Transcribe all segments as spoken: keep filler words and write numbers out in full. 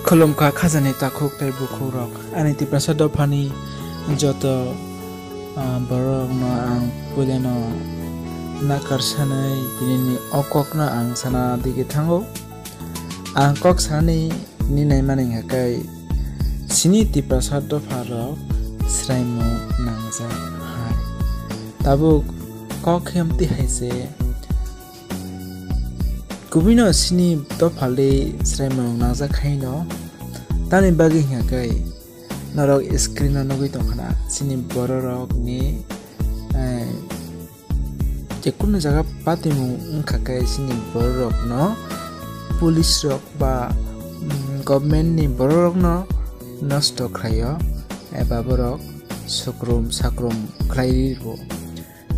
Khulumkha khajani takhuk tei bukhukrok. Ani Tiprasa dophani joto, ah, bororokno ang puilano nakarsanai tinini o kokno ang sana digwi thango. Ang kok sanani nini naimani hwnkha khe sini Tiprasa dopharok swraimung nangjak hai. Tabuk kok khe amtwi hai se, kubuino sini dophali swraimung nangjak haino. Tamni bagwi hwnkha khe norok screen o nugwi tongkha na sini bororokni, eh, je kunu jaga patimung wngkha khe sini bororokno police rok ba, mm, government ni bororokno nosto khlaio eba borok sukrum sakrum khlai rwo.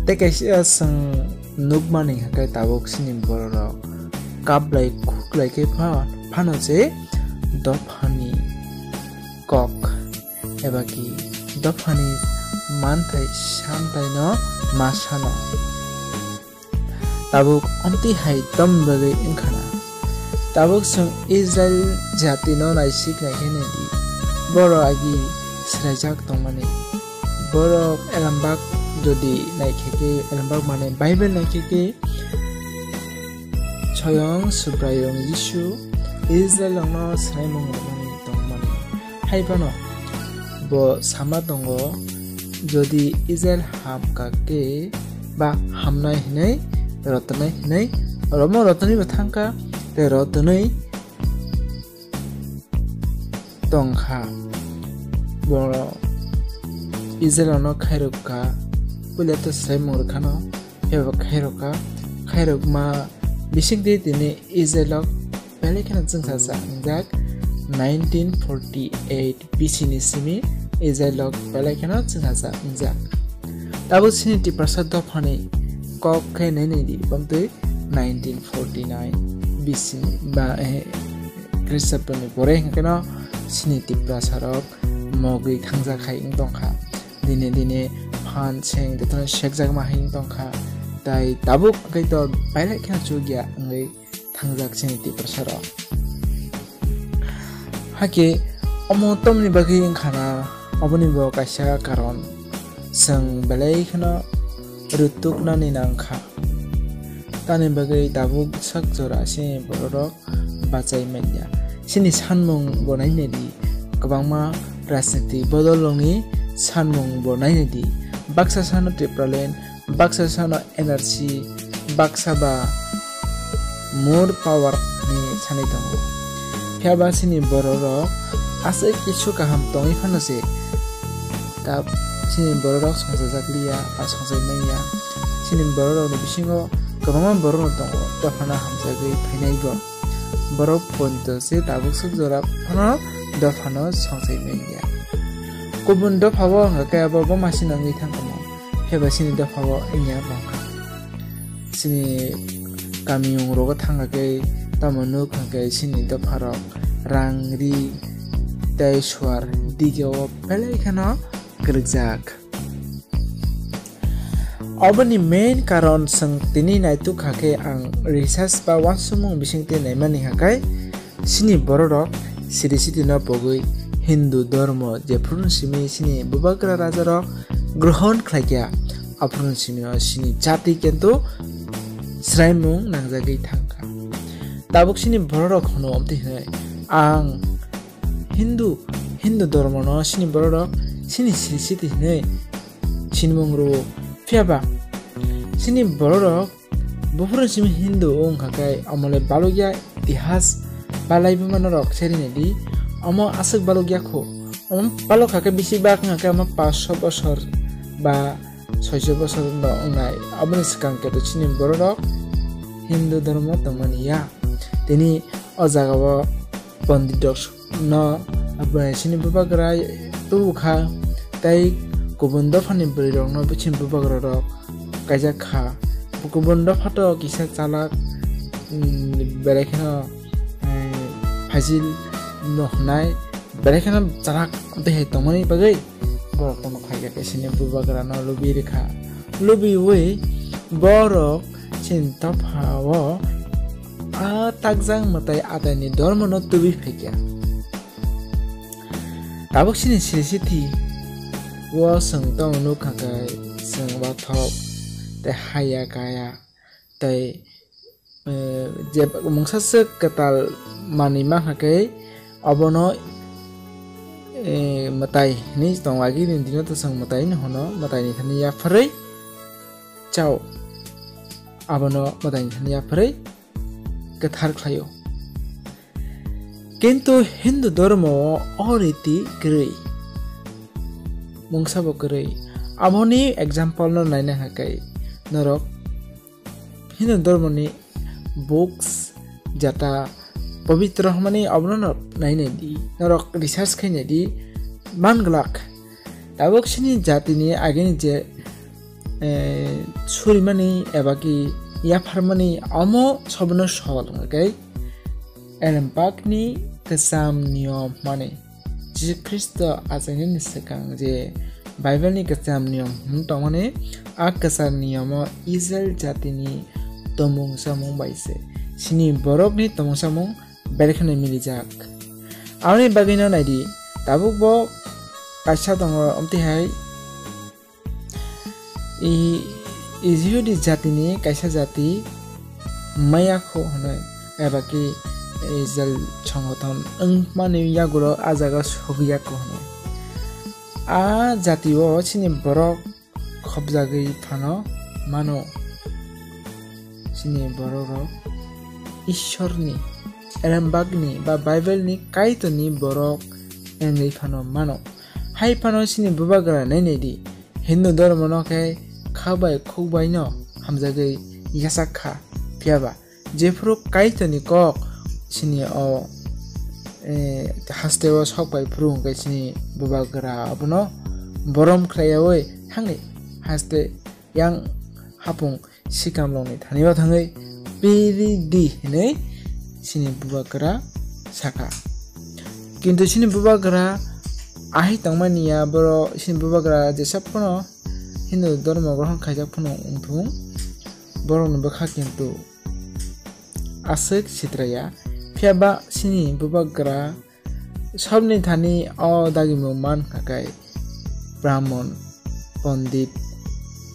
Tei kaisa chwng nukmani hwnkhe tabuk sini bororok kaplai khuklai khe pha-, phano se dophani kok eba ki dophani manthai samthaino ma sano. Tabuk amtwi hai tom bagwi wngkha na. Tabuk chwng Israel jatino naisik nai khe nai di. Borok agi swraijak tongmani. Borok elambak jodi nai khe khe, elambak mane Bible nai khe khe, Soyong Subraiyung Jisu Israel rokno swraimung rwmani tongmani. Hai phano bo sama tongo, jodi Israel ham kha khe ba hamnai hinwi, rotonai hinwi, romo rotonwi bo thangkha, tei rotonwi tongkha. Bo Israel rokno khairok kha, puila to swraimung rwkhano, ebo khairok kha, khairokma bisingtwi tini Israel rok belai kheno chwngsacha wngjak. Nineteen forty-eight B C ni simi Israel rok belai kheno chwngsacha wngjak. Tabuk sini Tiprasa dophani kok khe nai nai di, bamtwi nineteen forty-nine B C ni ba, eh, Khristabroni pore hwnkhe no sini Tiprasa rok mogwi thangjak hai wng tongkha. Dine dine phan seng jotono sekjakma hai wng tongkha. Tai tabuk hwnkhe to belai kheno chukya wngwi thangjak chini Tiprasa rok. Hakhe omo tomni bagwi wngkha na, oboni bo kaisa karon, chwng belai kheno rwtuknani nangkha. Tamni bagwi tabuk sak jora chini bororok bachai manya. Chini sanmung bo nainai di, kwbangma rajniti bodol rokni sanmung bo nainai di. Baksa sano Tipraland, baksa sano N R C, baksa ba more power hinwi sanwi tongo. Phiya ba chini bororok aswk kisu kaham tongwi phano se ta chini bororok songchajak liya, ba songchai manya. Chini bororokni bisingo kwbangma borok tongo, dophano hamjagwi phainai bo. Borok poito se tabuk swk jora phano dophano songchai manya. Kubun dophao hwnkha khe abo bo masina wngwi thangkha mo. Phiya ba chini dophao wngya bo wngkha. Chini kamiyung rogo thangkha khe tamo nuk hwnkhe chini dopharok rang ri tei suar digio belai kheno kwrwkjak. Oboni main karon chwng tini naituk kha khe ang research ba uansukmung bisingtwi naimani hwnkhe chini bororok siri sitino pogwi Hindu dhormo jephuru simi chini bubagra rajarok grohon khlaikha, aphuru simi o chini jati kintu swraimung nangjagwi thangkha. Tabuk chini bororok hwno omtwi hwnwi ang Hindu, Hindu dhormono chini bororok chini siri siti hinwi sinimung rwo. Phiya ba chini bororok buphuru simi Hindu wngkha khe omo le balokya itihas ba laibuma norok seri nai di. Omo aswk balokya kho. Omo balok kha khe bisi bak wngkha khe omo paanch sho bosor ba soi sho bosor no wngnai. Aboni swkang khe to chini bororok Hindu dhormo tongmani ya. Tini o jaga o pondit rok no, abo chini bubagra tubukha, tei kubun dophani bwrwi rokno chini bubagra rok kaijak kha. Kubun dopha to kisa chalak, mm, belai kheno, eh, phaisil no hwnai, belai kheno chalak tei hai tongmani bagwi borok no khaijak khe chini bubagra no lubi rwkha. Lubiwi borok chini dophao a takjak mwtai adaini dormono tubui phaikha. Tabuk chini siri siti o chwng tongno nukha khe chwng wathok tei haya kaya tei, eh, je mungsa swk kwtal manwi mankha khe obono, eh, mwtai hinwi tongo, agini dino to chwng mwtai hinwi hwno, mwtaini thani yapharwi chao, abono mwtaini thani yapharwi kwthar khlaio. Kintu Hindu dhormo o o riti kwrwi, mungsa bo kwrwi. Aboni example no naina hwnkhe norok Hindu dhormoni books, jata, pobitro hwnmani obono norok nainai di, norok research khainai di, man glak. Tabuk chini jatini agini je, eh, surimani eba ki yapharmani omo sobono sol hwnkhe Erembakni kwcham niyom hwnmani. Jisu Khristo achainani swkang je Bible ni kwcham niyom hwn tongmani, a kwcham niyomo Israel jatini tomung chamung bai se, chini borokni tomung chamung belai kheno milijak. Aboni bagwino naidi, tabuk bo kaisa tongo, omtwi hai I, I Jihudi jatini kaisa jati maya kho hwnwi, eba ki Israel songothon wngmani yagulo a jaga sogiya kho hwnwi. A jatio chini borok khopjagwi phano mano. Chini borok rok Ishorni, Erembakni ba Bible ni Kaitorni borok wngwi phano mano. Hai phano chini bubagra nainai di. Hindu dhormono khe kha bai khuk bai no hamjagwi yachak kha. Phiya ba jephuru Kaitorni kok chini o, eh, hasteo sok bai phuru hwnkhe chini bubagra abono borom khlaiyaui thangni haste yang hapung sikamrokni thani o thangwi piri di hinwi chini bubagra sakha. Kintu chini bubagra ahai tongmani ya, boro chini bubagra jesa phano Hindu dhormo grohon khaijak phano wngthung, borokni bwkha kintu aswk sitraya. Phiya ba chini bubagra sobni thani o dagimung man kha khe Brahmon pondit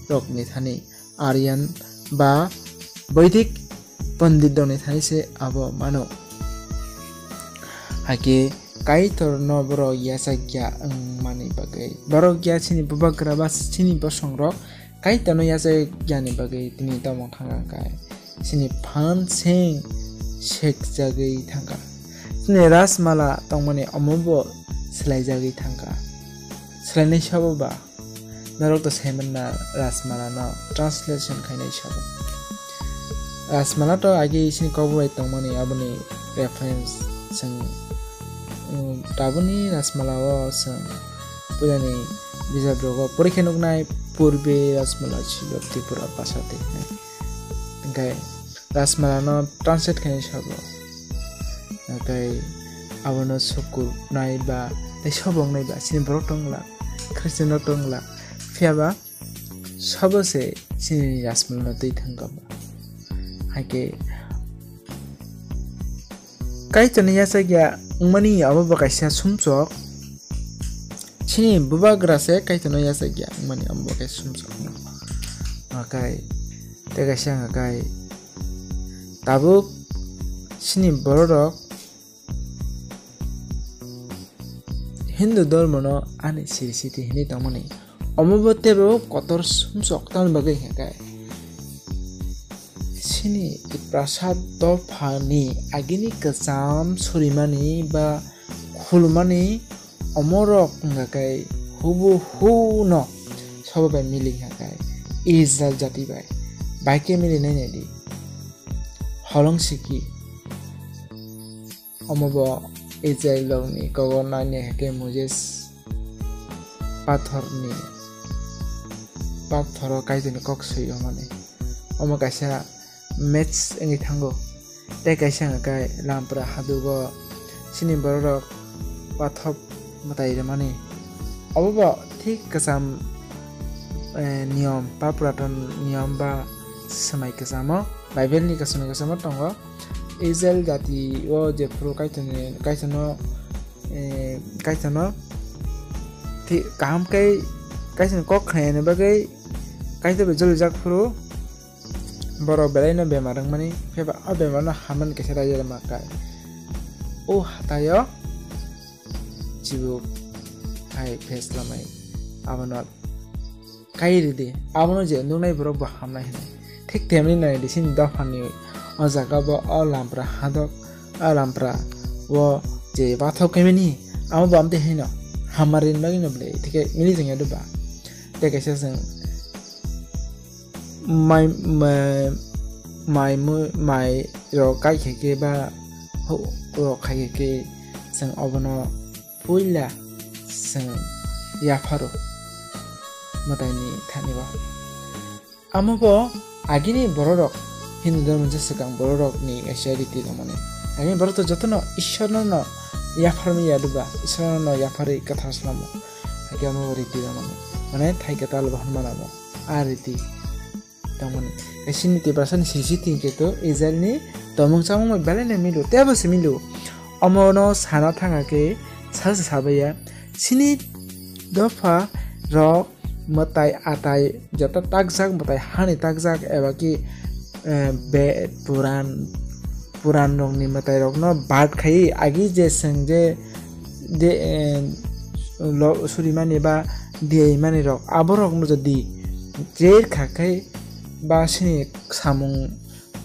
rokni thani, Aryan ba Vedic pondit rokni thani se abo mano. Hakhe Kaitorno borok yachakya wngmani bagwi, borok ya chini bubagra ba chini bosongrok Kaitorno yachakyani bagwi tini tongmung thangkha khe chini phan seng sekjagwi thangkha. Chini Rajmala tongmani omo bo swlaijagwi thangkha. Swlainai sabo ba? Norok to saimanna Rajmala no translation khainai sabo. Rajmala to age chini kokbo bai tongmani, aboni reference chwng, um, tabukni Rajmala o chwng puilani bijap rogo porikhe nuknai, purbe Rajmala chilo Tripura bhasha twi hinwi. Hwnkhe Rajmala no translate khainai sabo. Hwnkhe abono sukur nai ba tei sobok nai ba chini borok tongla, Christian rok tongla. Phiya ba sabo se chini Rajmala no twi thangkha ba. Hakhe Kaitorno yachakya wngmani abo bo kaisa sumsok. Chini bubagra se Kaitorno yachakya wngmani abo bo kaisa sumsok. Hwnkhe tei kaisa hwnkhe tabuk chini borok rok Hindu dhormono ani siri siti hinwi tongmani. Omo bo teibo kotor sumsok tamni bagwi hwnkhe chini Tiprasa dophani agini kwcham surimani ba khulumani omorok wngkha khe hubuhu no sobo bai mili hwnkha khe Israel jati bai. Bai khe mili nai nai di. Holong siki. Omo bo Israel rokni kogo nai nai khe Moses pathorni, pathoro Kaitorni kok swi omani. Omo kaisa match wngwi thango. Tei kaisa hwnkha khe lampra hadugo chini borok rok pathor mwtai rwmani. Obo bo thik kwcham, eh, niyom, ba puraton niyom ba swmai kwchamo, Bible ni swmai kwchamo tongo. Israel jati o jephuru Kaitorni, Kaitorno, eh, Kaitorno thi-, kaham khe kaisa ni kok khnayani bagwi kaisa bai jolijak phuru borok belai no bemar wngmani, phiya ba o bemar no hamnani kaisa raida rwma kha. O hatai o chibuk hai face lamai abono kai ridi, abono je nuknai borok bo hamnai hinwi. Thik temni nai di sini dophani o jaga bo o lampra hadok, o lampra o je bathok kemini amo bo amtwi hino hamari bagwi no bwle thik mili jeng yadu ba. Tei kaisa chwng mai, mai, mai, mai rok kai khe khe ba huk rok khai khe khe chwng obono puila chwng yapharo mwtaini thani o. Amo bo agini bororok Hindu dhormo se swkang bororokni kaisa riti tongmani. Agini borok to jotono Ishwarno no yapharwi yaduba, Ishwarno no yapharwi kwthar slamo. Hakhe amo bo riti tongmani. Mane thai kwtal bo hwnmano amo. A riti tongmani. Sini Tiprasani sisi tingkhe to Israelni tomung chamung bai belai no milu. Tebo se milu. Omono sana thanga khe salsa sabaiya. Sini dopha rok mwtai atai joto takjak, mwtai hani takjak eba ki, eh, be-, puran, puran rokni mwtai rokno bad khai agi je chwng je, je, eh, lo-, surimani ba diyaimani rok aborokno jodi jer kha khai ba sini samung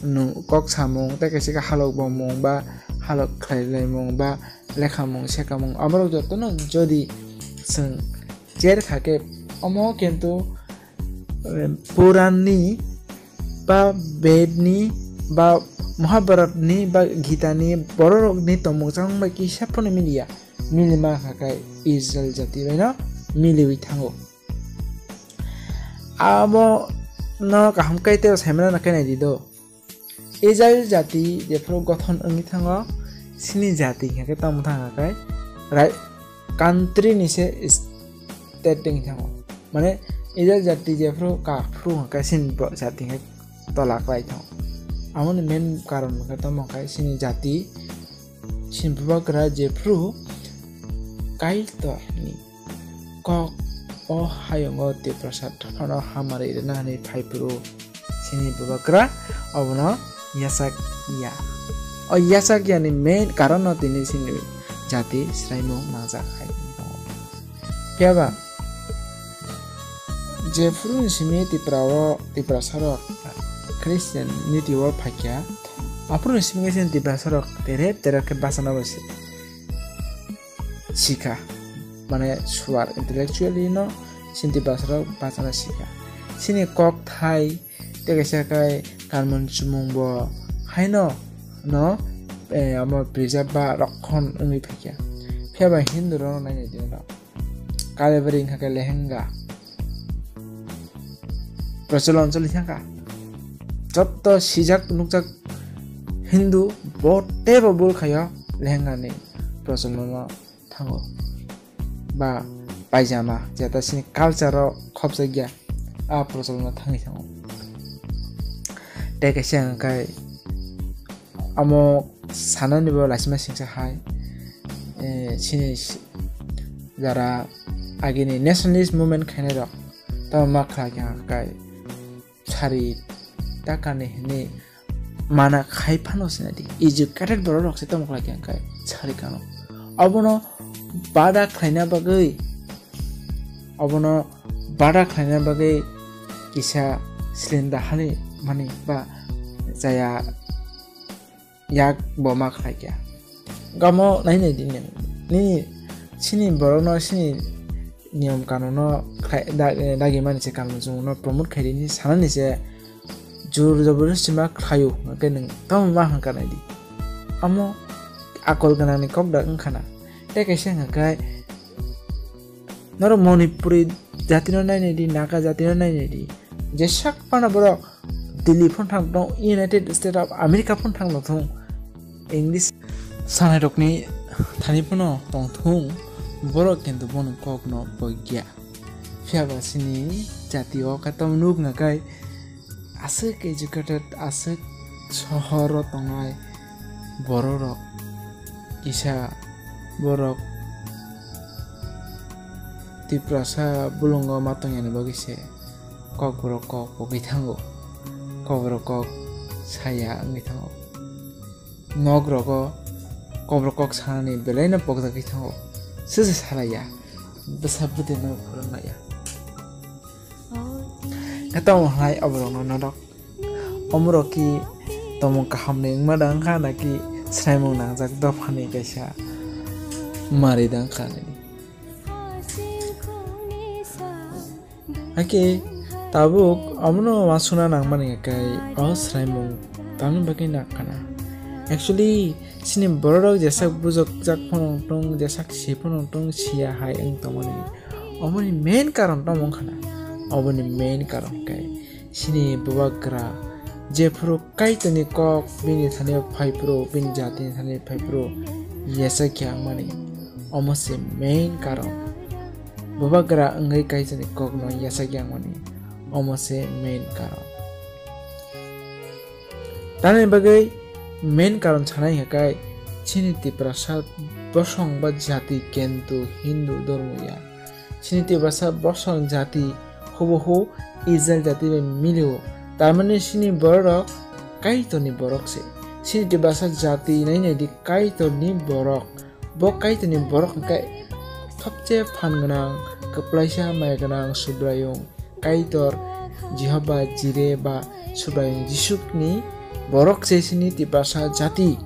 nung kok samung tei kaisa khe halok bomung ba halok khlai laimung ba lekhamung sekamung aborok jotono jodi chwng cher kha khe omo kintu, eh, Puranni ba Bedni ba Mahabharatni ba Gitani bororokni tongmung chamung bai kisa phano miliya. Mili ma kha khe Israel jati bai no miliwi thango. Abo no kaham kai tei saimano no khe nai di do. Israel jati jephuru gothon wngwi thango, sini jati hwnkhe tamo thang khe rai-, country ni se state wngwi thango. Mane Israel jati jephuru kaphuru hwnkhe sini bo jati hwnkhe tola kwlai thango. Amoni main karon hwnkhe tamo khe sini jati, sini bubagra jephuru Kaitorni kok o hayungo Tiprasa dophano hamari rwna hwnwi phai phuru sini bubagra obono yachak ya. O yachak yani main karon no tini sini jati swraimung nangjak hai tongo. Phiya ba jephuru ni simi Tripura o, Tiprasa rok Christian niti o phaikha, aphuru ni simi khe sini Tiprasa rok terep terep khe bachana bai se sikha, mane suar intellectually no sini Tiprasa rok bachana sikha. Sini kok thai tei kaisa khe kanmung chumung bo haino no, eh, omo preserve ba rokhon wngwi phaikha. Phiya ba Hindu rok nainai di no. Kalibari wngkha khe lehenga. Procholon choli thangkha. Jotto sijak nukjak Hindu bo teibo bul khaio lehengani procholon no thango. Ba paijama jeta sini culture o khopjak ya a procholon no thangwi thango. Tei kaisa hwnkhe amo sanani bo laisima singsa hai, eh, sini si-, jara agini nationalist movement khainai rok tamo ma khlai kha kai sari takani hini mana khai phano sinadi educated borok rok se tamo khlai kha kai sari kano obono bada khlaina bagwi obono bada khlaina bagwi kisa silinda hani mani ba jaya yak bo ma khlai kha. Gamo nai nai di nini sini borok no sini niyom kanun no khlai da-, dagi mani se kanun chumung no promote khai di ni sana ni se jur jabardasti ma khlai o hwnkhe nwng tamo ma hwnkha nai di. Amo akol gwnang ni kok da wngkha na. Tei kaisa hwnkha khe norok Manipuri jati no nai nai di, Naga jati no nai nai di. Jesak phano borok Delhi phano thang tong, United States of America phano thang tong thung, English sanai rokni thani phano tong thung, borok kintu bono kok no bogya. Phiya ba sini jati o khe tamo nuk na kai aswk educated, aswk sohor o tongnai borok rok kisa borok Tiprasa bulungo ma tongyani bagwi se Kokborok kok pogwi thango, Kokborok kok saya wngwi thango. Nok rogo Kokborok kok sanani belaino pokjagwi thango, sese salaiya, bwsa bwdino phwrwng laiya. Khe tamo hai oborokno norok, omorok ki tomung kahamni wngma da wngkha naki swraimung nangjak dophani kaisa mari da wngkha nini? Hakhe tabuk omono uansukna nangmani hwnkhe o swraimung tamni bagwi nangkhana. Actually, chini bororok jeswk bujokjak phano wngtong, jeswk si phano wngtong, siya hai wng tongmani. Omoni main karon tamo wngkhana. Oboni main karon khe chini bubagra jephuru Kaitorni kok bini thani phaiphuru, bini jatini thani phaiphuru yachakya wngmani, omo se main karon. Bubagra wngwi Kaitorni kokno yachakya wngmani, omo se main karon. Tamni bagwi main karon sanai hwnkhe chini Tiprasa bosong ba jati kintu Hindu dhormo ya. Chini Tiprasa bosong jati hubuhu Israel jati bai milio. Tamani chini bororok Kaitorni borok se. Chini Tiprasa jati nai nai di Kaitorni borok. Bo Kaitorni borok hwnkhe thopche phan gwnang, kwplaisa maya gwnang Subraiyung Kaitor Jehovah Jireh ba Subraiyung Jisukni borok se chini Tiprasa jati.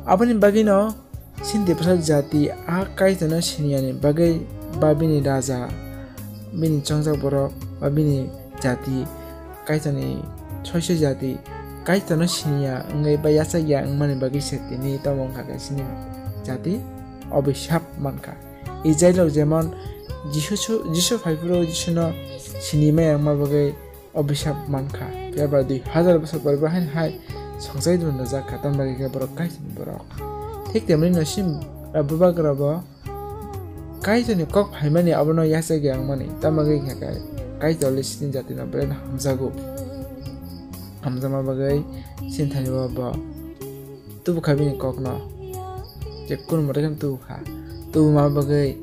Aboni bagwino chini Tiprasa jati a Kaitorno siniyani bagwi ba bini raja, bini chongjak borok ba bini jati, Kaitorni soiso jati, Kaitorno siniya wngwi ba yachakya wngmani bagwi se tini tamo wngkha khe chini jati obisap mankha. Israilrok jemon Jisu su-, Jisu phaiphuru Jisuno sinimaya wngma bagwi obisap mankha. Phiya ba dui hazar bosor pore bo haino hai songchai dun rwjak kha, tamni bagwi khe borok Kaitorni borok. Thik tei mani no sim, ah, bubagra bo Kaitorni kok phaimani abono yachakya wngmani, tamni bagwi khe Kaitor le chini jatino belai no hamjago. Hamjakma bagwi chini thani bo, bo tubukha bini kokno, je kunu mote kheno tubukha. Tubuma bagwi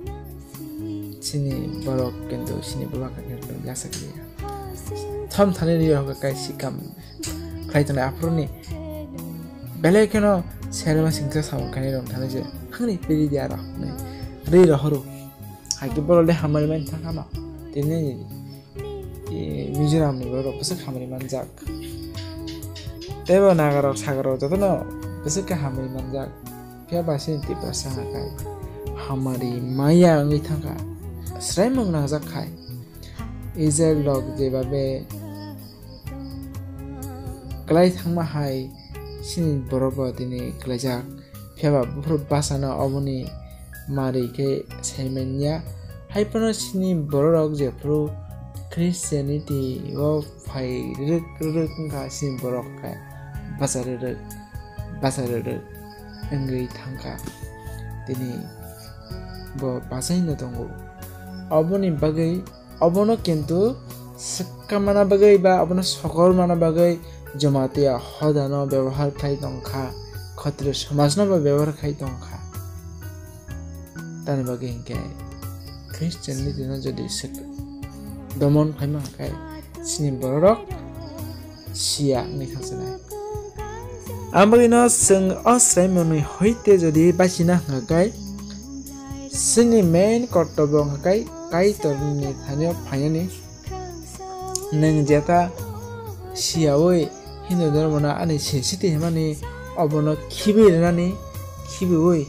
chini borok kintu chini bubagra kintu yachakliya. Thom thani ri rok kai sikam khlai tongnai aphuruni belai kheno selma singsa samung khainai rok thani je hangni piri dia rok hinwi ri rohoro. Hai khe borok le hamari mani thang kha no. Tini, eh, Mizoram ni borok bwswk hamari manjak. Tei bo Nagarok Sagarok jotono bwswk khe hamari manjak. Phiya ba chini Tiprasa hwnka khe hamari maya wngwi thangkha, swraimung nangjak khai. Israel rok jebabe kwlai thangma hai chini borok bo tini kwlaijak. Phiya ba buphuru bwsano oboni mari khe sai manya. Hai phano chini borok rok jephuru Christianity o phai rwrwk rwrwk wngkha chini borok khe bwsa rwrwk, bwsa rwrwk wngwi thangkha. Tini bo bachaino tongo. Oboni bagwi, obono kintu swkang mana bagwi ba obono sokol mana bagwi Jamatia hodano bebohar khlai tongkha, Khatri somajno bo bebohar khlai tongkha. Tamni bagwi hinkhe Christianity no jodi swk domon khlaima hwnkhe chini bororok siya wngwi thangsinai. Ang bagwino chwng o swraimungni hoite jodi bachina hwnkha khe, chini main kortobyo hwnkha khe Kaitorni thanio phainani. Nwng jeta siyaui Hindu dhormono ani sesiti hwnmani obono khibi rwnani, khibiui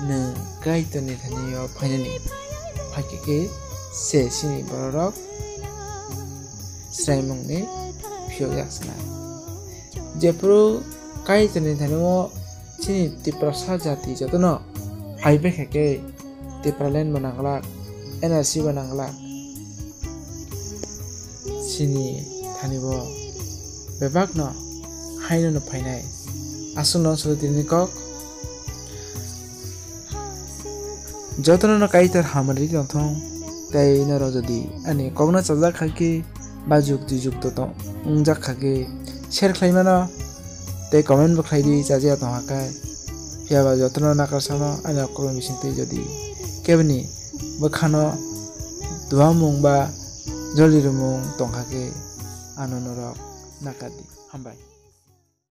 nwng Kaitorni thanio phainani. Hakhe khe se chini bororok swraimungni phiyokjak swnai. Jephuru Kaitorni thanio chini Tiprasa jati jotono phai bai kha khe Tipraland bo nangwlak, N R C bo nangwlak. Chini thani bo bebakno haino no phainai. Aswkno swrwng tini kok. Jotono no Kaitor hamari tongthong, tei norok jodi ani kokno chajak kha khe, ba jukti jukto tong wngjak kha khe, share khlai mano tei comment bo khlai di, chajakya tong kha khe. Phiya ba jotono nakarsano ani kokni bisingtwi jodi keboni bwkhano duamung ba joli rwmung tongkha khe ano norok nakadi. Hambai.